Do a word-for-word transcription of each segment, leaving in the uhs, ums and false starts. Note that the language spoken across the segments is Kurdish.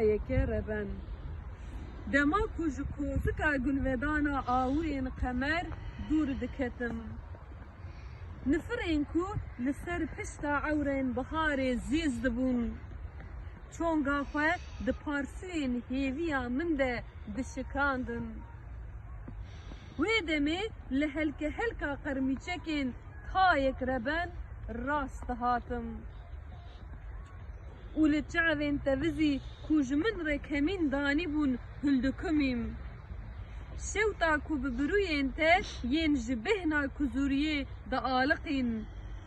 yeke reben. Dema ku ji kozika gulvedana awirên qemer dûr diketim. Nifirên ku li ser pişta ewrên biharê zîz dibûn. Çonga xwe di parsiyên hêviya min de dişikandin. Wê demê li helkehelka qermîçekên tayek reben rast dihatim. Û li çavên tevizî ku ji min re kemîn danîbûn hildikimîm. Şewta ku bi birûyên te yên ji bêhna kuzûriyê dialiqîn,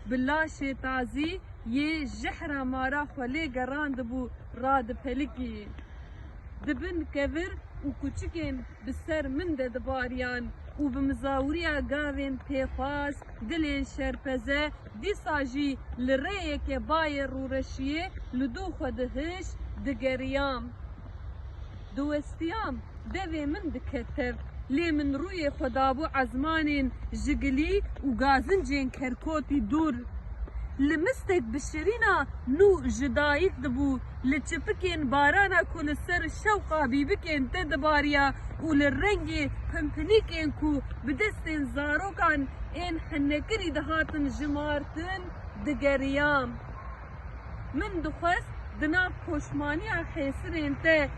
bi laşê tazî yê jehra mara xwe lê gerandibû radipelikî. Di bin kevir û kuçikên bi ser min de dibariyan û bi mizawiriya gavên pêxwas, dilên şerpeze, dîsa jî li rêyeke bayê rûreşiyê li dû xwe dihişt, digeriyam. Diwestiyam, devê min diket tev, lê min rûyê xwe dabû ezmanên ji gilî û gazincên kerkotî dûr. Li mistek bi şirîna nû ji dayik dibû, li çipikên barana ku li ser şewqa bîbikên te dibariya û li rengê pimpilîkên ku bi destên zarokan ên hinekirî dihatin jimartin, digeriyam. Min dixwest di nav poşmaniya hêsirên te